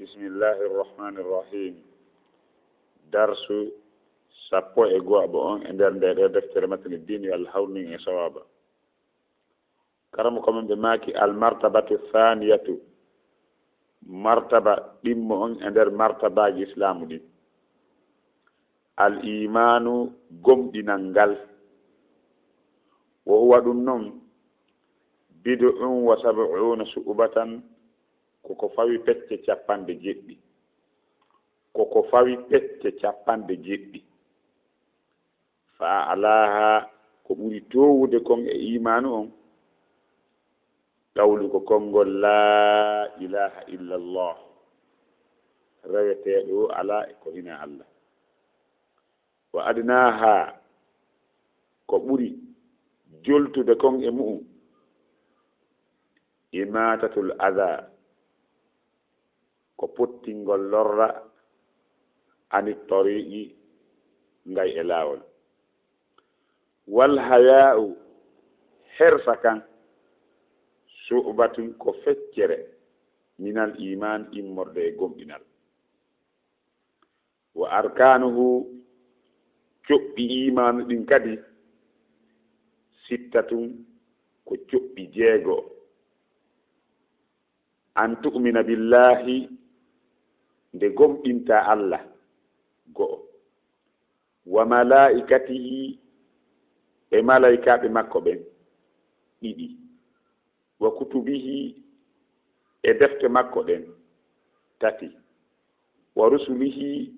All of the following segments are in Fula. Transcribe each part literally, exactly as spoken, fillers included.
Bismillahi irrahmani irrahim. Darsu sappo e go'aɓo on e nder nde ɗo deftere Matnu Diin, yo Allah hawnu en e sawaaba. Karamo ko men ɓe maaki: al martabatu thaniyatu, martaba ɗimmo on e nder martabaaji Islaamu ɗin. Al iimaanu, gomɗinal ngal. Wo huwa, ɗum non, bid'un wa sab'una shu'batan, ko ko fawi pecce capanɗe jeɗɗi. Ko ko fawi pecce capanɗe jeɗɗi. Fa a'laaha, ko ɓuri toowude kon e iimaanu on, qawlu, ko konngol laa ilaaha illallah, reweteeɗo alaa e ko hinaa Allah. Wa adnaaha, ko ɓuri joltude kon e mu'un, imaatatul adaa, ko pottingol lorra, anit tariiqi, ngay e laawol. Wal hayaa'u, hersa kan, shu'batun, ko feccere, minal iimaan, immorde e gomɗinal. Wa arkaanuhu, coɓɓi iimaanu ɗin kadi, sittatun, ko coɓɓi jeego. An tu'mina billaahi, nde gomɗintaa Allah, go'o. Wa malaa'ikatihi, e malaykaaɓe makko ɓen, ɗiɗi. Wa kutubihi, e defte makko ɗen, tati. Wa rusulihi,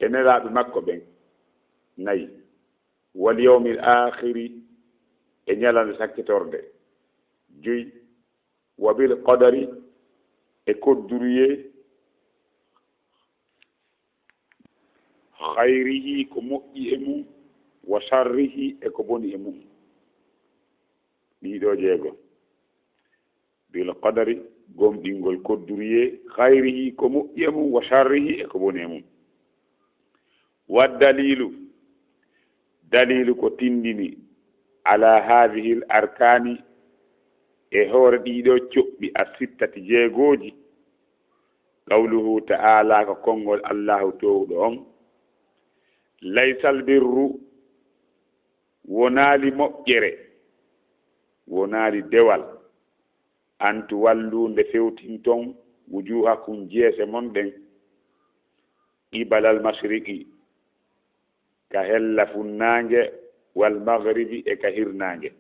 e nelaaɓe makko ɓen, nayi. Wal yawmil aakhiri, e ñalande sakkitorde, joyi. Wa bil qadari, e kodduruyee, khayrihi, ko moƴƴi e mum, wa sharrihi, e ko boni e mum. Ɗiɗo jeego. Bil qadari, gomɗingol kodduruyee, khayrihi, ko moƴƴi e mum, wa sharrihi, e ko boni e mum. Wa daliilu, daliilu ko tindini, ala haadihil arkaani, e hoore ɗiɗo coɓɓi, a sittati, jeegooji, qawluhu ta'ala, ko konngol Allahu toowuɗo on, laysal birru, wonaali moƴƴere, wonaali dewal, an tuwallu, nde fewtinton, wujuhakum, jeese mon ɗen, qibalal mashriqi, ka hella funnaange, wal maghribi, e ka hirnaange.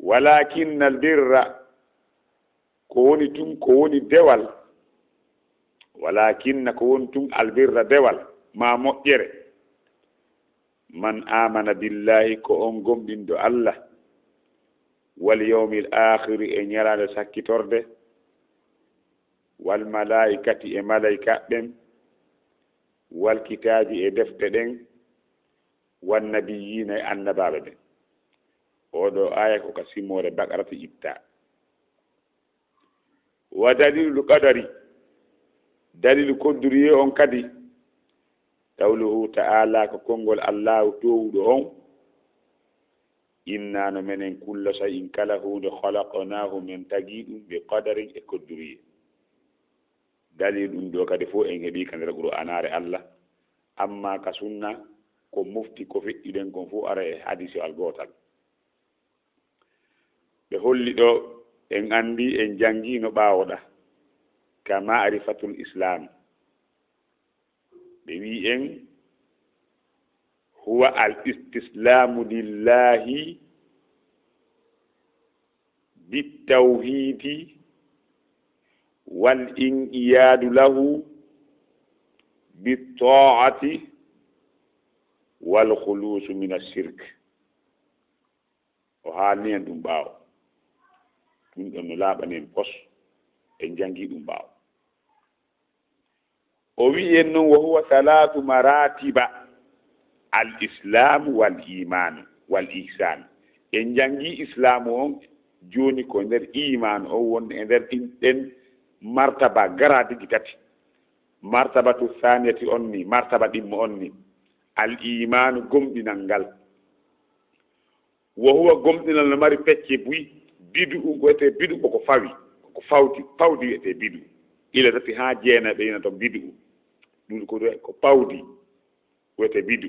Walakinnal birra, ko woni tun, ko woni dewal, walakinna, ko woni tun, albirra, dewal, ma moƴƴere, man amana billahi, ko on gomɗinɗo Allah, wal yawmil akhiri, e ñalaande sakkitorde, wal malaikati, e malaika ɓen, wal kitaabi, e defte ɗen, wan nabiyyiina, e annabaaɓe ɓen. Oɗo aaya ko ka simoore Baqaratu itta. Wa dalilul qadari, dalilu kodduruyee on kadi, qawluhu ta'ala, ko konngol Allahu toowuɗo on, inna, no menen, kulla shay'in, kala huunde, khalaqnahu, men tagi ɗum, bi qadarin, e kodduruyee. Dalil ɗum ɗo kadi fof en heɓi ka nder Qur'aanaare Allah, amma ka sunna, ko mofti ko feƴƴuɗen kon fof ara e hadiisewal gootal. Ɓe holli ɗo, en anndi, en janngi no ɓaawoɗa, ka ma'rifatul Islam. Ɓe wi'i en, huwa al istislaamu lillahi bittawhiidi wal inqiyaadu lahu bittaa'ati wal khuluusu min ashirk. O haalni en ɗum ɓaawo. Ɗum ɗon no laaɓani en pos, en janngi ɗum ɓaawo. O wi'i en non, wa huwa salaatu maratiba, al islaamu wal imaanu wal ihsaanu. En janngi islaamu on, jooni ko nder imaanu on wonde e nder ɗin ɗen martaba garaadiji tati. Martabatu thaniyati on ni, martaba ɗimmo on ni, al imaanu, gomɗinal ngal. Wa huwa, gomɗinal no mari pecce buy. Bidu'u, ko wiyetee bidu'u, koko fawi, koko fawti, fawdi wiyetee bidu'u. Ila tati haa jeenayi ɓe ina ton bid'u. Ɗum ko, ko pawdi wiyetee bid'u.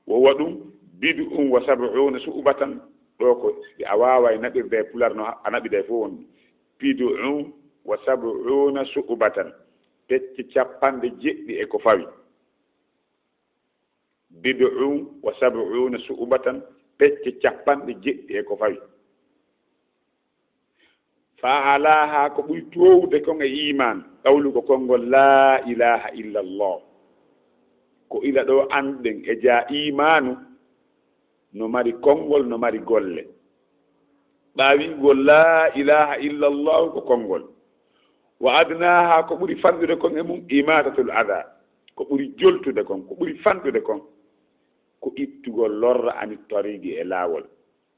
Wo huwa ɗum bid'un wa sab'una shu'batan. Ɗo ko a waaway naɓirde e pular no a naɓida e fof won. Bid'un wa sab'una shu'batan. Pecce capanɗe jeɗɗi e ko fawi. Bid'un wa sab'una shu'batan, pecce capanɗe jeɗɗi e ko fawi. Fa a'laaha, ko ɓuri toowude kon e iimaan, qawlu ko konngol laa ilaaha illa Allah. Ko ila ɗo annduɗen e jaa iimaanu no mari konngol, no mari golle. Ɓaawiingol laa ilaaha illa Allah ko konngol. Wa adnaaha, ko ɓuri fanɗude kon e mum, imaatatul adaa, ko ɓuri joltude kon, ko ɓuri fanɗude kon, ko ittugol lorra ani tariiqi e laawol,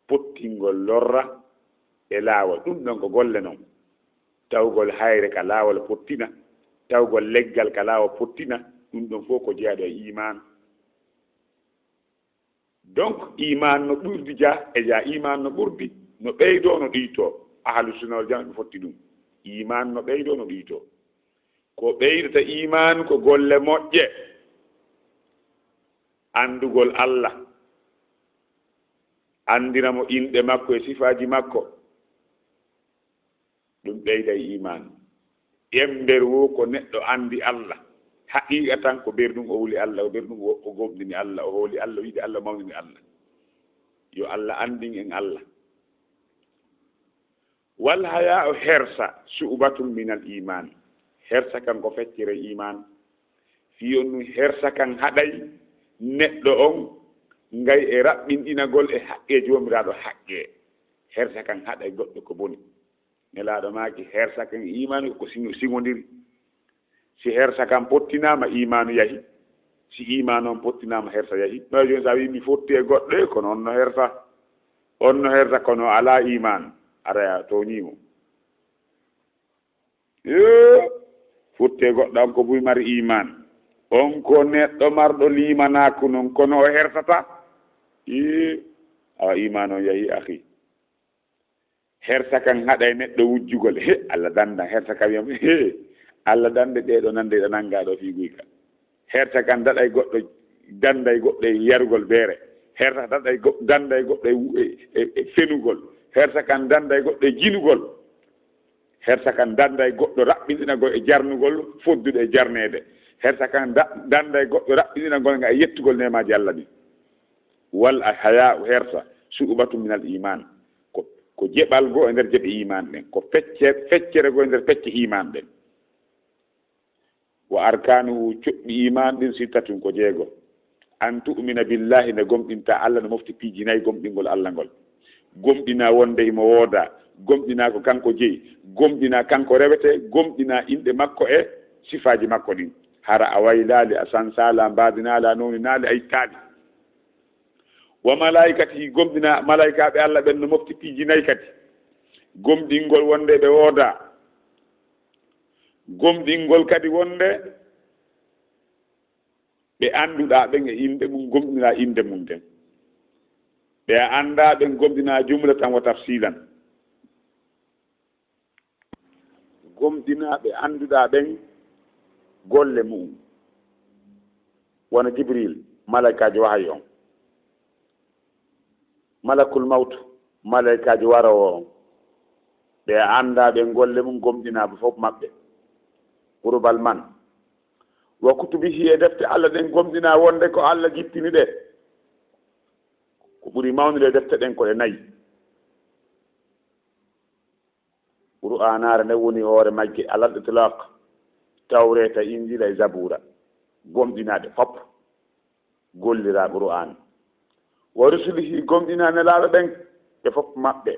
pottingol lorra e laawol. Ɗum ɗon ko golle non. Tawgol hayre ka laawol pottina, tawgol leggal ka laawol pottina, ɗum ɗon fof ko jeyaaɗo e iimaan. Donc, iimaan no ɓurdi jaa, e jaa iimaan no ɓurdi, no ɓeydoo, no ɗiytoo. Ahlu sunna wal jamaa ɓe fotti ɗum. Iimaan no ɓeydoo, no ɗiytoo. Ko ɓeydata iimaan ko golle moƴƴe. Anndugol Allah. Anndina mo inɗe makko e sifaaji makko. Ɗum ɓeyday iimaan. Ƴemmbere wo ko neɗɗo anndi Allah. Haqiiqa tan ko ɓeer ɗum o wuli Allah, ko ɓeer ɗum o, o gomɗini Allah, o hooli Allah, o yiɗi Allah, o mawnini Allah. Yo Allah anndin en Allah. Wal hayaa'u, hersa, shu'batun minal iimaan. Hersa kan ko feccere iimaan. Fii on ɗum hersa kan haɗay neɗɗo on ngay e raɓɓinɗinagol e haqqee Joomiraaɗo haqqee. Hersa kan haɗay goɗɗo ko boni. Nelaaɗo maaki, hersa kan e iimaan ko siŋo-, siŋondiri. Si hersa kan pottinaama, iimaanu yahi. Si iimaanu on pottinaama, hersa yahi. No jooni, so a wii mi fotti e goɗɗo, e kono on no hersa. On no hersa, kono o alaa iimaan. Aray a tooñii mo. Ee, fotti e goɗɗo, on ko buy mari iimaan. On ko neɗɗo marɗo liimanaaku non, kono o hersata. Ee, awa iimaan on yahi, akhi. Hersa kan haɗay neɗɗo wujjugol. He, Allah dandan. Hersa kan wiyam, he, Allah dande ɗee ɗo nande ɗo nanngaa ɗo fii guyka. Hersa kan daɗay goɗɗo, danday goɗɗo e yarugol beere. Hersa daɗay go-, danday goɗɗo e wu-, e, e, e fenugol. Hersa kan danday goɗɗo e jinugol. Hersa kan danday goɗɗo raɓɓinɗinagol e jarnugol foddude e jarneede. Hersa kan da-, danday goɗɗo raɓɓinɗinagol nga e yettugol neemaaji Allah ɗin. Wal hayaa'u, hersa, shu'batun minal iimaan. Ko, ko jeɓal goo e nder jeɓe iimaan ɗen. Ko fecce-, feccere goo e nder pecce iimaan ɗen. Wa arkaanuhu, coɓɗi iimaan ɗin, sittatun, ko jeego. An tu'mina billaahi, nde gomɗinta Allah, no mofti piiji nayi gomɗingol Allah ngol. Gomɗina wonde himo wooda, gomɗina ko kanko jeyi, gomɗina kanko rewete, gomɗina inɗe makko e sifaaji makko ɗin. Hara a waylaali, a sansaali, a mbaadinaali, a nooninaali, a ittaali. Wa malaa'ikatihi, gomɗina malaa'ikaaɓe Allah ɓen no mofti piiji nayi kadi. Gomɗingol wonde ɓe wooda. Gomɗingol kadi wonde ɓe annduɗaa ɓen e innde mum, gomɗinaa innde mum nden. Ɓe a anndaa ɓen, gomɗinaa jumlatan wa tafsiilan. Gomɗinaa ɓe annduɗaa ɓen golle mu'um. Wano Jibril, malaykaajo wahayi on. Malakul mawtu, malaykaajo waroowo on. Ɓe a anndaa ɓen golle mum, gomɗinaa ɓe fof maɓɓe. Qurubal man. Wa kutubihi, e defte Allah ɗen, gomɗinaa wonde ko Allah jippini ɗe. Ko ɓuri mawnude e defte ɗen ko ɗe nayi. Qur'aanaare nden woni hoore majje alal itlaq, Tawreeta, Injiila e Zabuura. Gomɗinaa ɗe fop, golliraa Qur'aan. Wa rusulihi, gomɗinaa nelaaɓe ɓen, ɓe fop maɓɓe.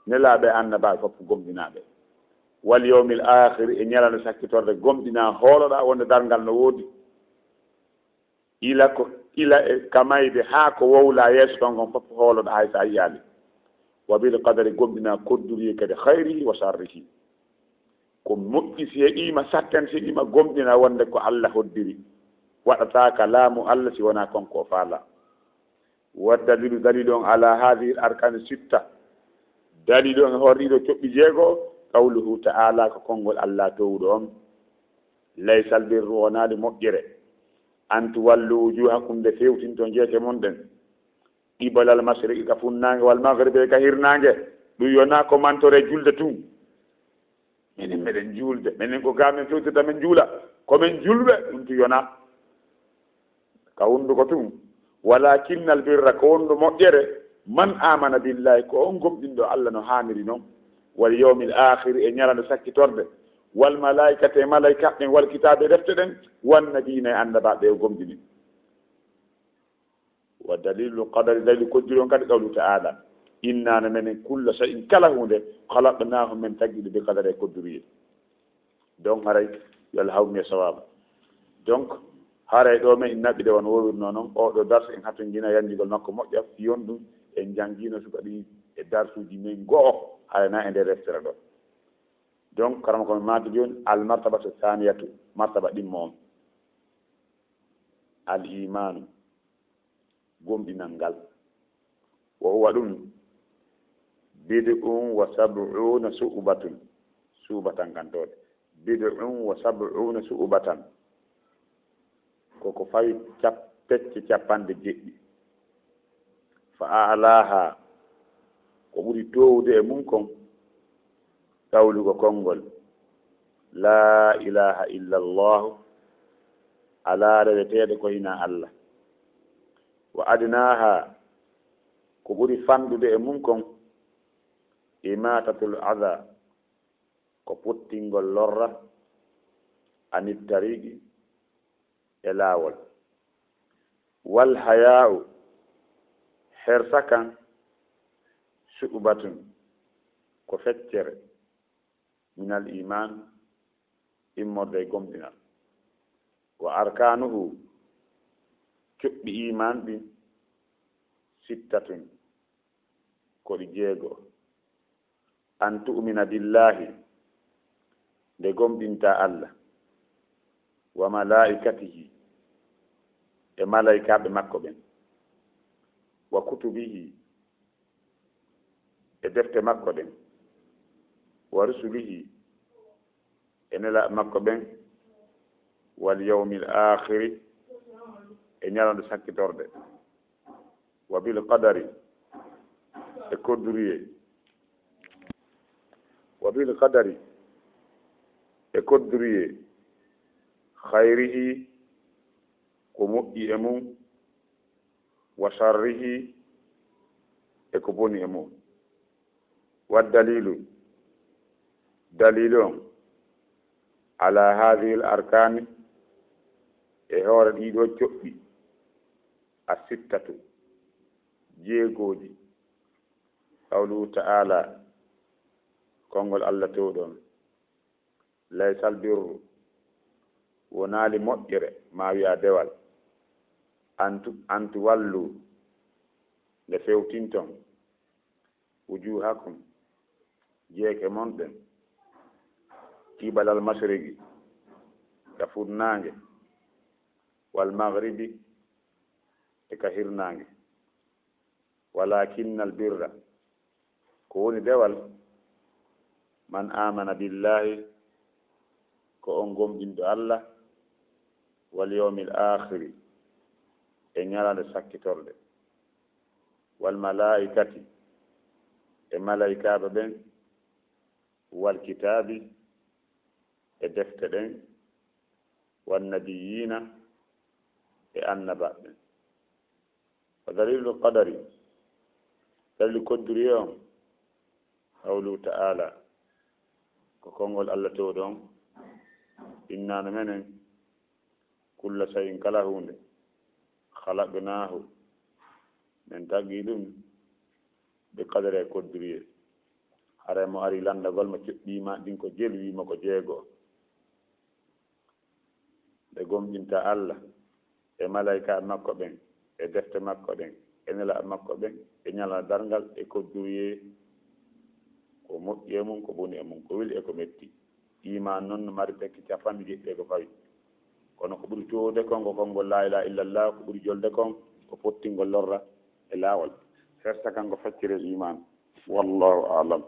Nelaaɓe, annabaaɓe fop gomɗinaa ɓe. Wal yawmil aakhiri, e ñalande sakkitorde gomɗinaa, hooloɗaa wonde darngal no woodi. Ila ko, ila e ka mayde haa ko wowlaa yeeso ton kon fof hooloɗaa hay so a yiyaali. Wa bil qadari, gomɗinaa kodduriye kadi, khayrihi wa sharrihi. Ko moƴƴi si heɓiima, satten si heɓiima, gomɗinaa wonde ko Allah hoddiri. Waɗataa ka laamu Allah si wonaa kon ko o faalaa. Wa daliilu, daliilu on ala haadihil arkaani sitta. Daliilu on e hoore ɗiɗo coɓɗi jeego, qawluhu ta'ala, ko konngol Allah toowuɗo on. Laysal birru wonaali moƴƴere, an tuwallu wujuhakum nde fewtinto jeeke mon ɗen, qibalal mashriqi ka funnaange, wal maghribi ka hirnaange, ɗum yonaa ko mantore julde tun. Minen meɗen juulde, minen ko ga men fewtirta men juula, ko men julɓe, ɗum tun yonaa. Ka hunnduko tun, walakinnal birra, ko wonɗo moƴƴere, man amana billahi, ko on gomɗinɗo Allah no haaniri non, wal yawmil akhiri, e ñalande sakkitorde, wal malaikati, e malaikaaɓe ɓen, wal kitaabi, e defte ɗen, wan nabiyina, e annabaaɓe o gomɗini. Wa dalilu qadari, dalilu kodduri on kadi qawlu ta'ala, inna no menen kulla shay'in, kala huunde, khalaqnahu, men tagi ɗum, bi qadari, e kodduriyee. Donc haray yo Allah hawnu e sawaaba. Donc haray ɗo men en naɓi ɗe wano wowirno non, oo ɗo darsu en hatindina yanjugol makko moƴƴa, fii on ɗum en janngino suka ɗin e darsuuji men go'o, haray na e nder deftere ɗo. Donc karamoko men maaki jooni, al martabatu thaniyatu, martaba ɗimmo on, al imaanu, gomɗinal ngal. Wa huwa ɗum, bid'un wa sab'una su'batun, su'batan kan toode. Bid'un wa sab'una su'batan. Ko ko fawi cap-, pecce capanɗe jeɗɗi. Fa a'laha, ko ɓuri toowude e mum kon, qawlu ko konngol, laa ilaaha illa Allahu, alaa reweteeɗo ko hinaa Allah. Wa adnaaha, ko ɓuri fanɗude e mum kon, imaatatul adha, ko pottingol lorra, anit tariqi, e laawol. Wal hayaa'u, hersa kan, shu'batun, ko feccere, minal iman, immorde e gomɗinal. Wa arkaanuhu, cuɓɓi iman ɗin, sittatun, ko ɗi jeego. An tu'mina billahi, nde gomɗinta Allah, wa malaikatihi, e malaikaaɓe makko ɓen, wa kutubihi, e defte makko ɗen, wa rusulihi, e nelaaɓe makko ɓen, wal yawmil akhiri, e ñalande sakkitorde. Wa bil qadari, e kodduriyee. Wa bil qadari, e kodduriyee. Khayrihi, ko moƴƴi e mum. Wa sharrihi, e ko boni e mum. Wa dalilu, dalilu on, ala hadhihi al arkani, e hoore ɗiɗo coɓɓi, as sittatu, jeegooji, qawluhu ta'ala, konngol Allah towɗo on, laysal birru, wonaali moƴƴere, maa wi'a dewal, an tu-, an tuwallu, nde fewtinton, wujuhakum, jeeke mon ɗen, kibalal mashriqi, ka funnaange, wal maghribi, e ka hirnaange. Walakinnal birra, ko woni dewal, man amana billahi, ko on gomɗinɗo Allah, wal yawmil akhiri, e ñalande sakkitorde, wal malaikati, e malaikaaɓe ɓen, wal kitaabi, e defte ɗen, wan nabiyina, e annabaaɓe ɓen. Wa dalilul qadari, dalilu kodduriyee on, qawluhu ta'ala, ko konngol Allah towɗo on, inna no menen, kulla shay'in, kala huunde, khalaqnahu, men tagi ɗum, bi qadari, e kodduriyee. Haray mo ari lanndagol mo coɓɓii ma ɗin ko jelu, wii mo ko jeego. Nde gomɗinta Allah e malaikaaɓe makko ɓen, e defte makko ɗen, e nelaaɓe makko ɓen, e ñalaa darngal, e kodduriyee, ko moƴƴi e mum, ko boni e mum, ko weli e ko metti. Iman non no mari pecce capanɗe jeɗɗi e ko fawi. Kono ko ɓuri toowude kon ko konngol laa ilaaha illallah, ko ɓuri jolde kon ko pottingol lorra e laawol. Hersa kan ko feccere iman. Wallahu a'lam.